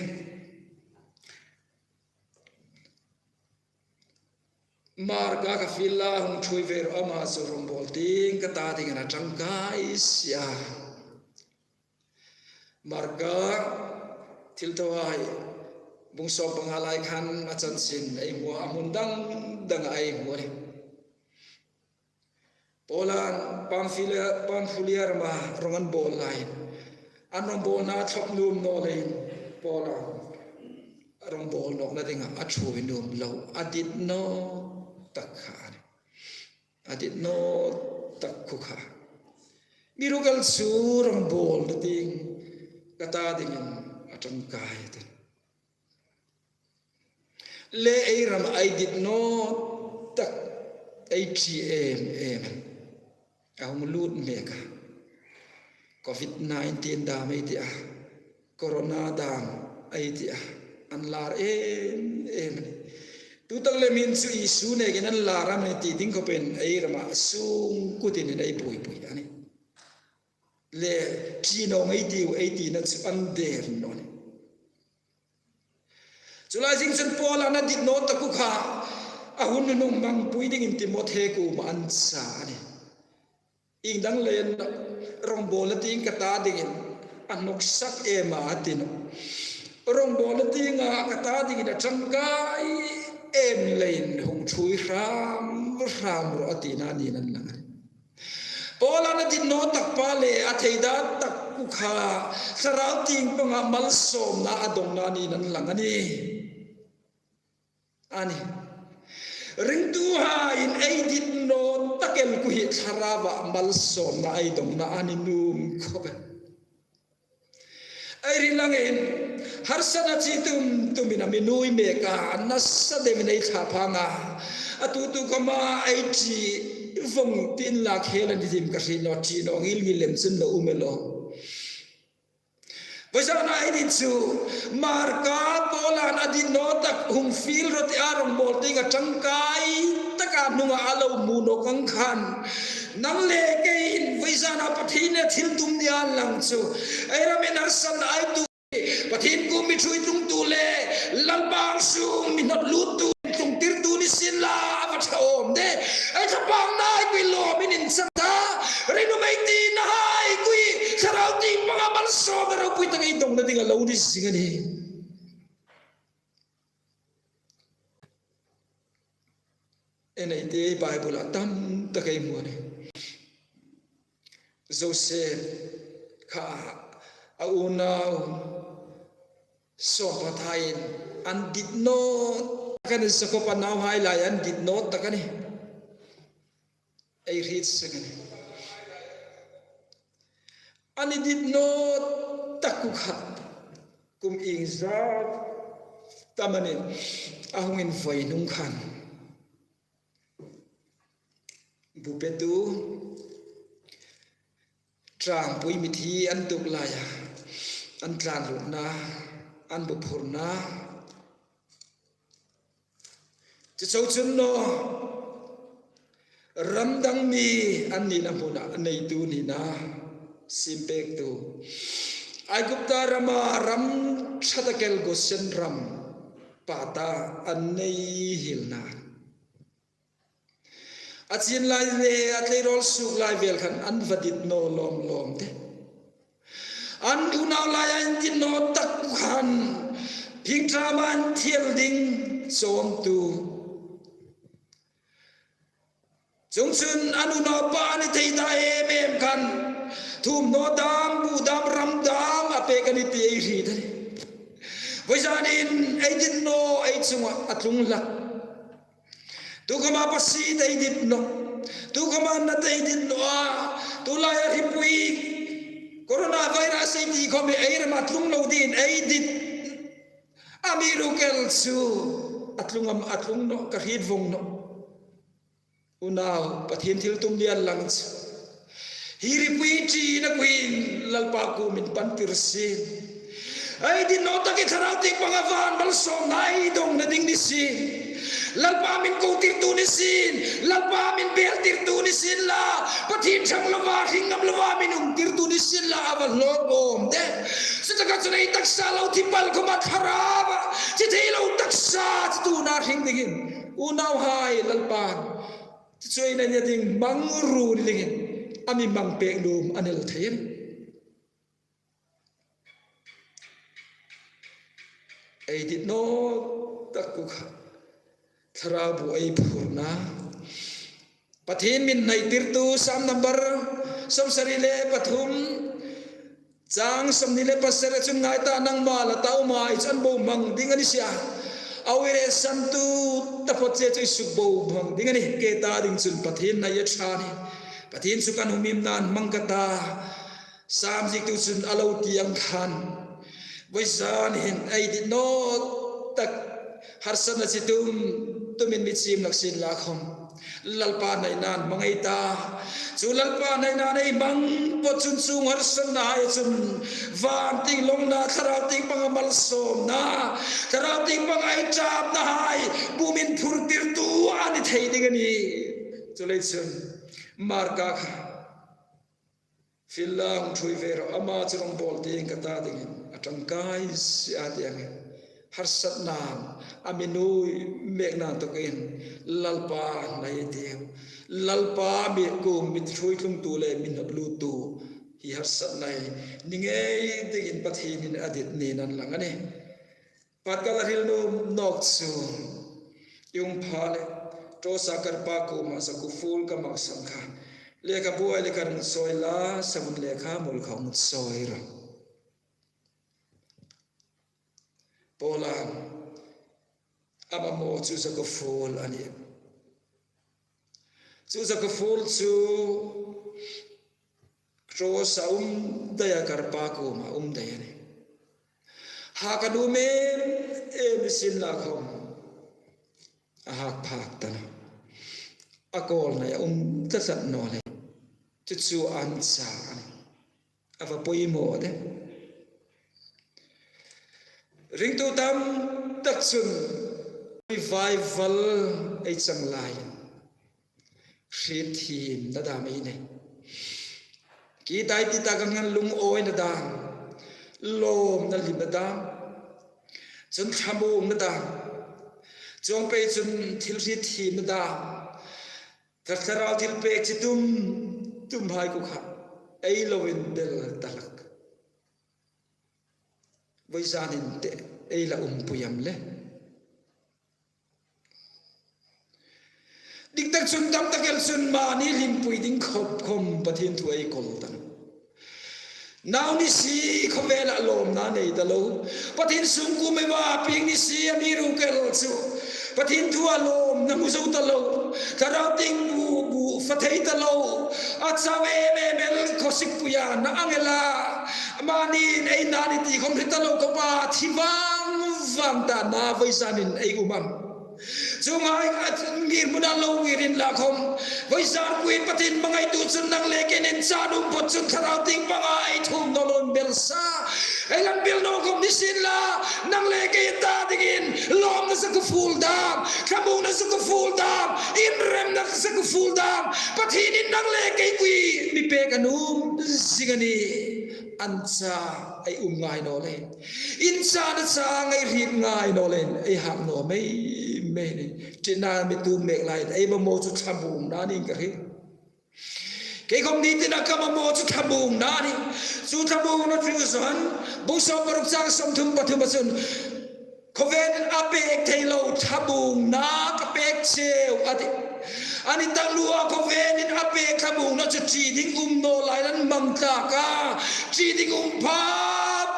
Marka ka fiel la, hung ṭhuoi ve rawh, ama chu rawngbawl tieng ka ta dingin a ṭangkai si a. Marka Thilthaw Hai bung sawm panga lai khan a chanchin ei hmu a, a hmun dang danga ei hmu a nih. Paula'n Pamfilia, Pamfulia rama rawng an bawl laiin, an rawngbawlna thlawp nuom naw leiin Paula'n a rawngbawl nawkna dinga a ṭhuoi nuom lo, a dit naw tak kha a nih. A dit naw tak khu kha. Mi rugal chu rawngbawlna tieng ka ta dingin a ṭangkai a ti. Le ei ram ei dit naw tak, ei ṭi em em a hung lut mek a. Covid nineteen dam ei ti a, Corona dam ei ti a, an lar em em a nih. Tu tak le min chu Isu nekin an lar am a ni ti ding khawpin ei rama sungkutin ei buoi buoi a nih. Le ṭi naw ngei ei tiu ei tina chu an der naw a nih. Chu lai zing chun Paula'n a dit naw tak khu kha a hun nunung hmangpui dingin Timothe kuoma an cha a nih. Ieng dang leiin rawngbawlna tieng ka ta dingin a hnawksak em a, a ti naw. Rawngbawlna tienga ka ta dingin a ṭangkai em leiin hung ṭhuoi hram hram rawh, a tina niin an lang a nih. Paula'n a dit naw tak pa le a theida tak khu kha thlarau tieng panga malsawmna a dongna niin an lang a nih. A nih. Ringtuhaiin ei dit naw tak el khu hi thlarauva malsawmna ei dongna a ni nuom khawp el. Ei ring langin harsatna chi tum tumin a mi nuoi mek a, a nasa deuin ei thlaphang a. A tu tu khawma ei ṭi vong tin la khel a ni dim ka hriet naw, ṭi naw ngil ngil lem chun lo um el a. Voizana ei dit chu Marka Paula'n a dit naw tak hung fiel rawh tia rawngbawl tieng a ṭangkai taka hnunga a lo hmu nawk ang khan, nang le keiin voizana Pathien le thil tum nia an lang chu, ei ramin harsatna ei tu, Pathien kuom mi ṭhuoi tlungtu le Lalpa sung mi hnawt luttu, tlungtirtu ni sien la, a va ṭha awm de. Ei thlaphangna ei khuoi lawmin inchang ta, ringum ei tina hai khuoi, thlarau tieng panga malsawmna ropui tak ei dongna ding a lo ni zing a nih. Ei nei te Bible-a tam tak ei hmu a nih. Joseph kha a unau sawm pahni an dit naw tak a nih, Jakob a nauhai lai an dit naw tak a nih. Ei hriet seng a nih. An dit naw tak khu kha kum iengzat tam a nih, a hung invoi hnung khan. Bupetu ṭangpui mithi an tuok laia an tlan lutna, an buphurna, chu chau chun naw, ram dang mi an nina hmuna neitu nina, simpektu, Aigupta rama ram ṭha tak el Gosen ram pata an nei hilna. A chin lai le a tleirawl suok lai vel khan an va dit naw lawm lawm de. An unau lai an dit naw tak khan phingṭam an thiel ding chawmtu. Chuongchun an unaupa an thei ta em em khan, thuomhnaw dam, bu dam, ram dam a pek a nih ti ei hriet a nih. Voizanin ei dit naw ei chunga a tlung hlak. Tukhawma pasie ei dit naw. Tukhawma nat ei dit naw a. Tulaia hripui coronavirus ei ti khawm ei rama tlung lo dingin ei dit. Amiruokchu a tlung am a tlung naw ka hriet vong nawh. Unau, Pathien thiltum lian lang chu hi hripui ṭina kuoin Lalpa kuomin pan tir sien. Ei dit naw tak hi Thlarau Thienghlim panga van malsawmna ei dawngna ding ni sien. Lalpa min ko tirtu ni sien. Lalpa min bel tirtu ni sien la. Pathien ṭhang lova, hring ngam lova min um tirtu ni sien la, a va hlawk awm de. Chutaka chun ei taksa lo thi pal khawma Thlarau a thi thei lo taksa chu tuhin a hring dingin. Unauhai, Lalpan chu ei na nia ding hmangruo ni dingin a mi hmang pek nuom a ni el thei a nih. Ei dit naw tak kuo kha Thlarau bu ei phurna. Pathien min hnai tirtu Sam number sawmsari le pathum, chang sawmhni le pasari chun, ngai ta, nangma la ta um a, i chu an bohmang ding a ni si a. A uire santu taphawt che chu i suk bohmang ding a nih. Kei ta ding chun Pathien hnai a ṭha a nih. Pathien chu kan humhimnain hmang ka ta. Sam ziektu chun a lo ti ang khan, vawizan hin ei dit naw tak harsatna chi tum tumin mi chim lak sien la khawm, Lalpa hnaina'n hmang ei ta. Chu Lalpa hnaina'n ei hmang pawt chun chuong harsatnahai chun van tieng lawngna, Thlarau Thienghlim panga malsawmna, Thlarau Thienghlim panga ei ṭapnahai bu min phur tirtu a ni thei ding a nih. Chuleiin chun Marka kha fiel la, hung ṭhuoi ve rawh, ama chu rawng bawl ding ka ta dingin a ṭangkai si a, ti ang. Harsatna'n a mi nuoi mekna inthokin Lalpa hnai ei tiu. Lalpa mi kuom mi ṭhuoi tlungtu le mi hnawt luttu hi harsatna hi ni ngei dingin Pathienin a dit niin an lang a nih. Pathien ka la hril nuom nawk chu, i um pha le, Trosa karpa kuoma zakuo fuol ka maksan kha, lekhabu ai le ka rung chawi la, savun lekha mul kha hung chawi rawh. Paula'n a mamaw chu zakuo fuol a nih. Chu zakuo fuol chu Trosa um dai a, karpa kuoma um dai a nih. Hak a nuom em em ni sien la khawm, a hak phak ta nawh. A kawlnaa um ta tlat naw le, chu chu an cha a nih. A va poimaw de. Ringtu tam tak chun revival ei chang lai, hriet thiemna dam ei nei. Ki tai ti tak ang khan lungawina dam, lawmna hlimna dam, chun thlamuongna dam, chuong pei chun thil hriet thiemna dam, Thlarau thilpek chi tum tumhai kuo kha ei lo inbel ta hlak. Vawizan hin te ei la umpui am le? Dik tak chun, tam tak el chun mani hlimpui ding khop khom Pathien thu ei kawl ta. Nau ni si khawvela lawmna nei ta lo, Pathien sungkuo mei va pieng ni si amiruokchu Pathien thua lawmna hmu zo ta lo, Thlarau Thienghlim bu bu fa thei ta lo, a chau em em el khawsik puia na ang ela, mani ei na ni ti khom hre ta lo khawpa thi vang vang ta na vawizan hin ei um am? Chuonghai a ngirhmuna lo ngir inla khom, vawizan kuoin Pathien hmangaitu chun nang le keiin inchang um pawt chun Thlarau Thienghlim panga ei thum naw lo inbel sa. Ei la inbel naw khom ni sien la, nang le kei ta dingin lawmna zakuo fuol dam, thlamuongna zakuo fuol dam, inremna zakuo fuol dam Pathienin nang le kei kuoma mi pek a nuom zing a nih. An cha ei um ngai naw leiin, inchang a chang ei hriet ngai naw leiin ei hak naw mei mei a nih. Ṭitna mi tuom mek lai ei mamaw chu thlamuongna niin ka hriet. Kei khom ni tina ka mamaw chu thlamuongna a nih. Chu thlamuongna chu Johan bung sawm paruk chang sawmthum pathuma chun, khawvelin a pek thei lo thlamuongna ka pek cheu a tih. A ni tak lua khawvelin a pek thlamuongna chu ṭi ding um naw lai an hmang tlak a. Ṭi ding um pha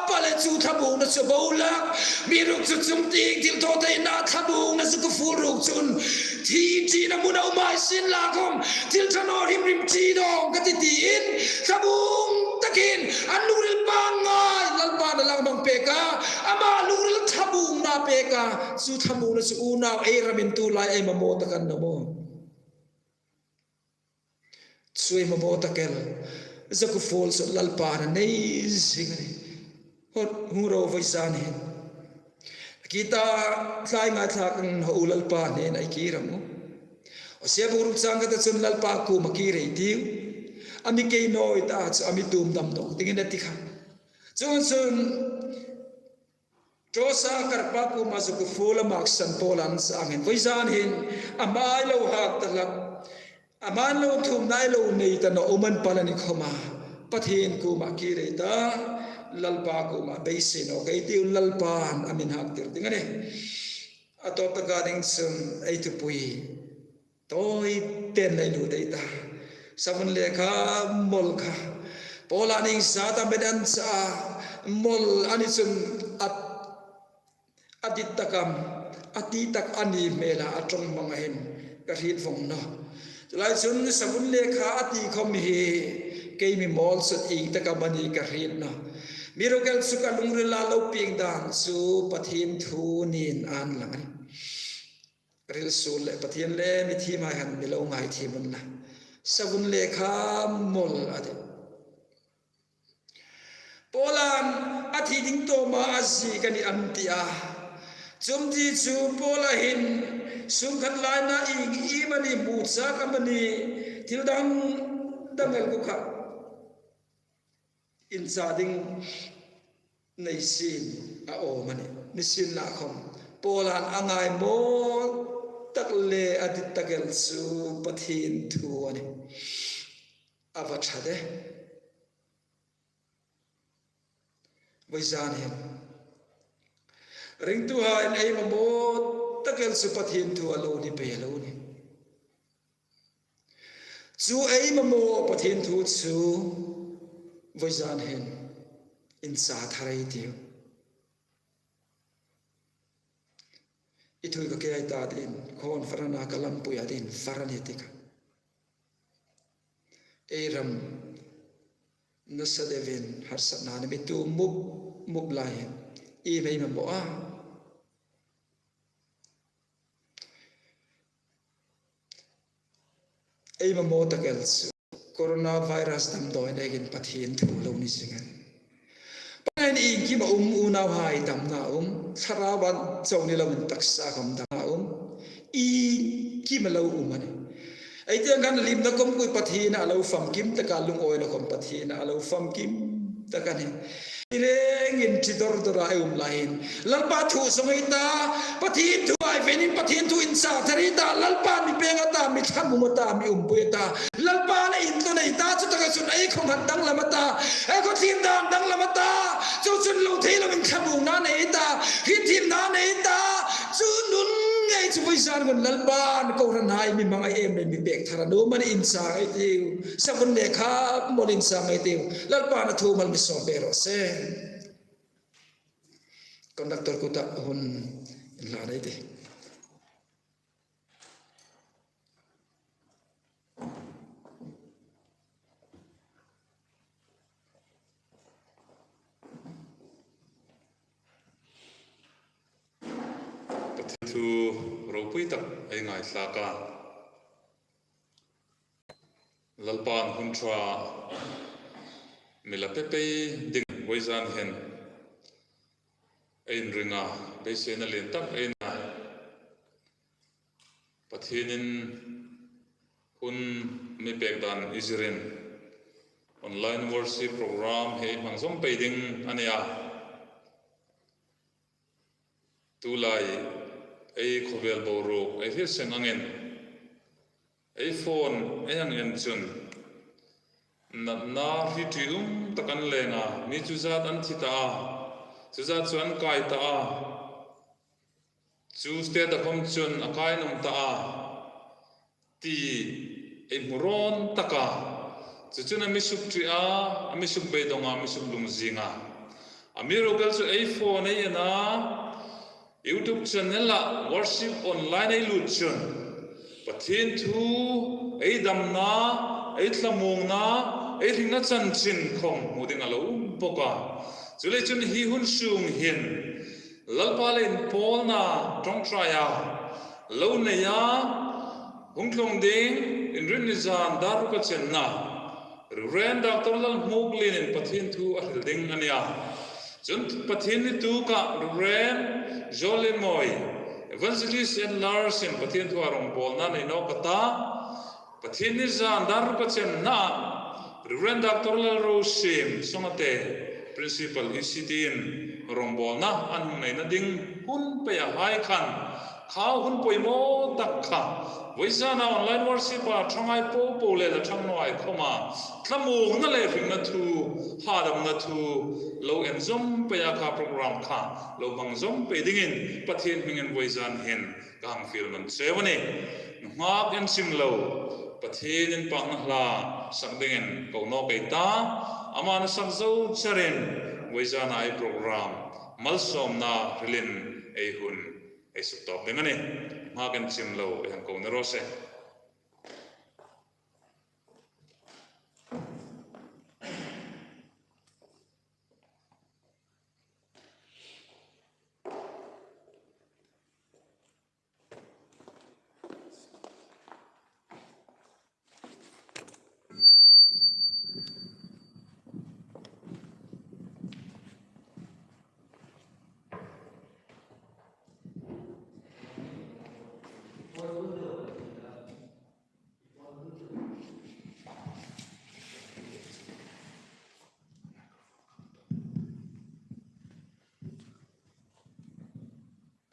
pha le chu thlamuongna chu bo lak. Amiruokchu chungtieng thilthawtheina thlamuongna zakuo fuol ruok chun Thi ṭina hmuna um hai sien la khom, thil ṭha naw hrim hrim ṭi naw ka ti tiin, thlamuong takin, an lungril pangngai, Lalpan a lang hmang pek a, ama lungril thlamuongna pek a, chu thlamuongna chu unau ei ramin tulai ei mamaw tak an naw maw. Chu ei mamaw tak el, zakuo fuol chu Lalpan a nei zing a nih. Hung ro vawizan hin. Kita thlai ngaithlak ang ho Lalpa hnena ei kir am u. Hosea bung ruk chang khat a chun Lalpa kuoma kir ei tiu. A mi kei naw ta chu a mi tum dam dawk dingin a ti kha. Chuongchun Trosa Karpa kuoma zakuo fuol a maksan Paula'n a sangin vawizan hin a hmai lo hak ta hlak. A hmai lo thumna ei lo nei ta naw um an pal a ni khoma. Pathien kuoma kir ei ta, Lalpa kuoma beisei naw ka ti u, Lalpan a mi hak tir ding a nih. A tawp taka ding chun ei thupui tawi ten ei lut ei ta. Savun lekha mawl kha. Paula'n ieng zat am a ni chun mawl a ni chun a a dit tak am, a ti tak a ni hmel a, a ṭawng hmang a hin ka hriet vong nawh. Chu lai chun savun lekha a ti khom hi kei mi mawl chu ieng tak am a ni ka hriet nawh. Amiruokchu ka lungrila lo pieng dan chu Pathien thu niin an lang a nih. Ril suol le Pathien le mi thiem hai han mi lo ngaithiem unla. Savun lekha mawl a tih. Paula'n a thi ding tawma a ziek a nih an ti a. Chu ti chu Paula hin sungkhat laina ieng iemani hmu chak amani thil dang dang el kha inchah ding nei sien a awm a nih. Nisienlakhom Paula'n a ngai mawl tak le a dit tak el chu Pathien thu a nih. A va ṭha de. Vawizan hin ringtuhai'n ei mamaw tak el chu Pathien thu a lo ni pei a lo nih. Chu ei mamaw Pathien thu chu vawizan hin inchah thar ei tiu. I thu ka kei ta ding, khon farana ka lampui a ding, faran hi ti kha. Ei ram nasa deuin harsatna ni mi tu mup mup lai hin. I mei mamaw a. Ei mamaw tak el chu coronavirus damdawi nekin Pathien thu lo ni zing a nih. Pathien iengkim a um, unauhai, damna um, thlarau chau ni loin taksa khom damna um. Iengkim a lo um a nih. Ei tieng khan limna khom kha Pathien a lo famkim tak a, lungawina khom Pathien a lo famkim tak a nih. Ei rengin ṭi dor dor a ei um lai hin Lalpa thu zawng ei ta, Pathien thu ei venin Pathien thu inchah thar ei ta, Lalpa mi peng a ta, mi thlamuong a ta, mi umpui a ta, Lalpa le inthawk ei ta, chu taka chun ei khawhai danglam a ta, ei khawthiemna danglam a ta, chu chun lo thei loin thlamuongna nei ta, hriethiemna nei ta, chu nun ngei chu vawizan khun Lalpan kohranhai mi hmangai em le mi pek thar a nuom a nih, inchah ei tiu. Savun lekha mawl inchah ei tiu. Lalpan a thu mal mi sawm pek raw se. Conductor kuta hun inhla nei ti. Pathien thu ropui tak ei ngaithlak a. Lalpan hun ṭha mi la pe pei ding vawizan hin ei inring a, beiseina lien tak ei nei a. Pathienin hun mi pek dan ei zirin online worship program hi hmang zawm pei ding a nih a. Tulai ei khawvel boruok ei hriet seng angin ei phone ei hang en chun natna hriet ṭi um tak an leng a, mi chu zat an thi ta a, chu zat chu an kai ta a, chu state a khom chun a kai nuom ta a, ti ei hmu rawn tak a. Chu chun a mi suk ṭi a, a mi suk beidong a, a mi suk lungzing a. Amiruokchu ei phone ei en a, YouTube channel-a worship online ei lut chun Pathien thu ei damna, ei thlamuongna, ei hringna chanchin khawm hmu ding a lo um bawk a. Chuleiin chun hi hun sung hin Lalpa le inpawlna ṭawngṭaia lo nei a, hung tlung ding Inrinni zan dar ruka chenna Reverend Doctor Lalhmuoklienin Pathien thu a hril ding a nih. Chun Pathienni tuka Reverend Jolin Mawi, Evangelist Enlarge-in Pathien thu a rawngbawlna nei nawk a ta. Pathienni zan dar ruka chenna Reverend Doctor Lalrosiem Songate, Principal E C T-in rawngbawlna an hung neina ding hun peia hai khan, kha hun poimaw tak kha, vawizana online worship-a ṭhanghai popo le la ṭhangnuai khawma thlamuongna le hringna thu, hadamna thu lo en zawm peia kha program kha lo hmang zawm pei dingin Pathien hmingin vawizan hin ka hang fiel nawn cheu a nih. Nunghak en chim lo, Pathien inpakna hla sak dingin ko nawk ei ta, ama sak zo charin vawizana ei program malsawmna hrilin ei hun ei suktawp ding a nih. Nunghak en chim lo ei hang ko ni raw se.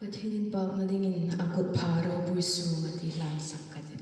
Pathien inpakna dingin a kut pha ropui sunga ti hlan sak ka ti.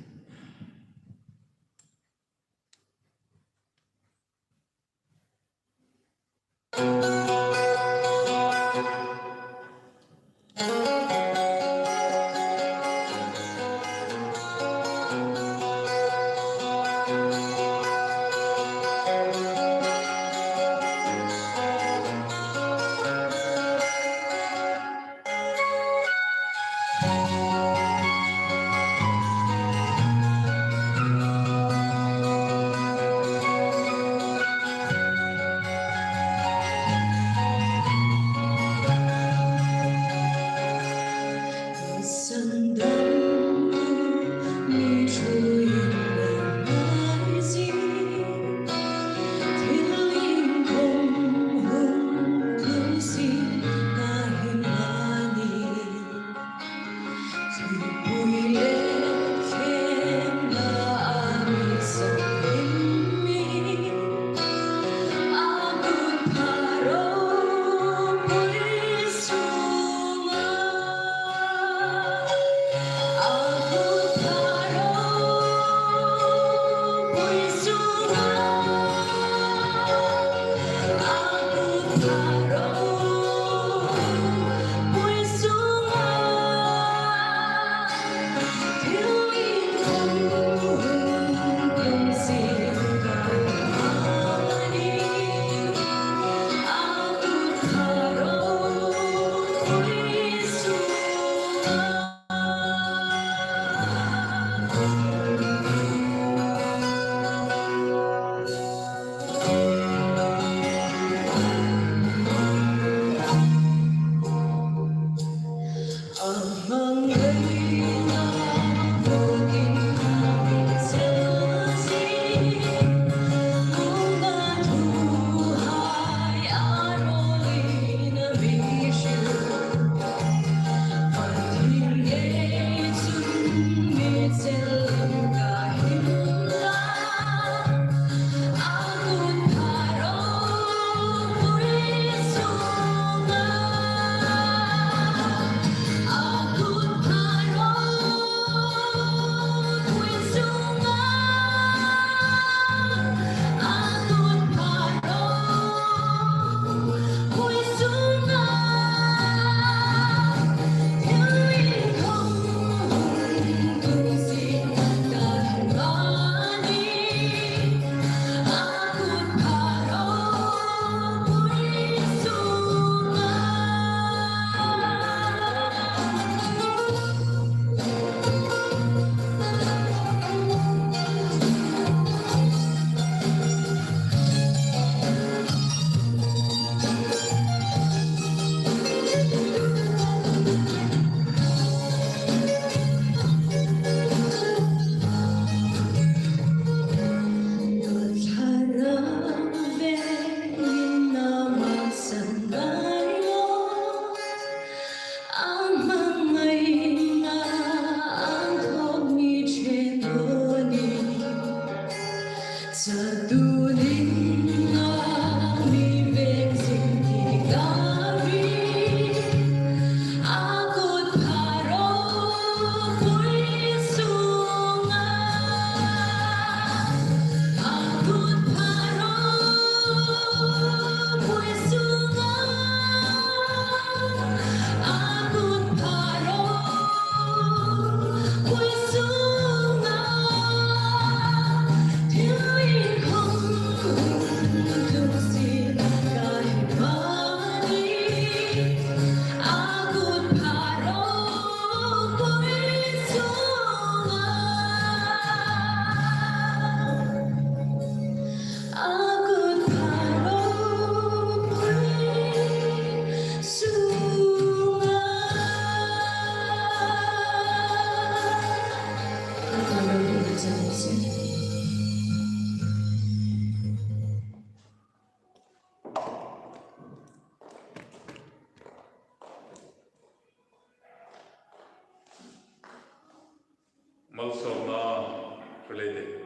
Related.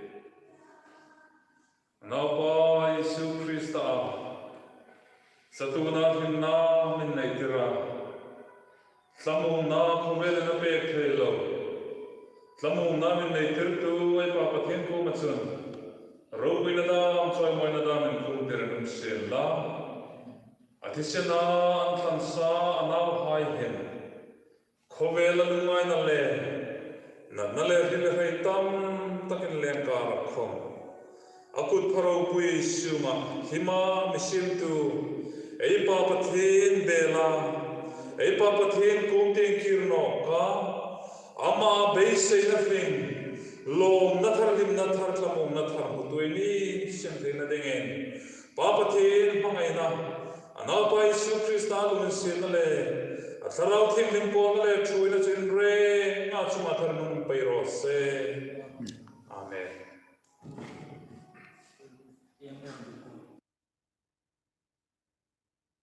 Naupa Isu Krista, chatuona hlimna min nei tir a, thlamuongna khawvelin a pek thei lo, thlamuongna min nei tirtu ei Pa Pathien kuoma chun ropuina dam, chawimawina dam inkhum tir ning sien la. A thisena an thlang sa a nauhai hin khawvela lungngaina le natna le hril le hrei tam takin lengkar khawm a kut pha ropui sunga hlima mi siemtu ei Pa Pathien bela, ei Pa Pathien kuom tieng kir nawk a, ama beiseina hring, lawmna thar, hlimna thar, thlamuongna thar hmutu ei ni sien theina dingin Pa Pathien hmangaina, a Naupa Isu Krista lunginsietna le a Thlarau Thienghlim pawlna le ṭhuoina chu in rengin a chunga thar nung pei raw se.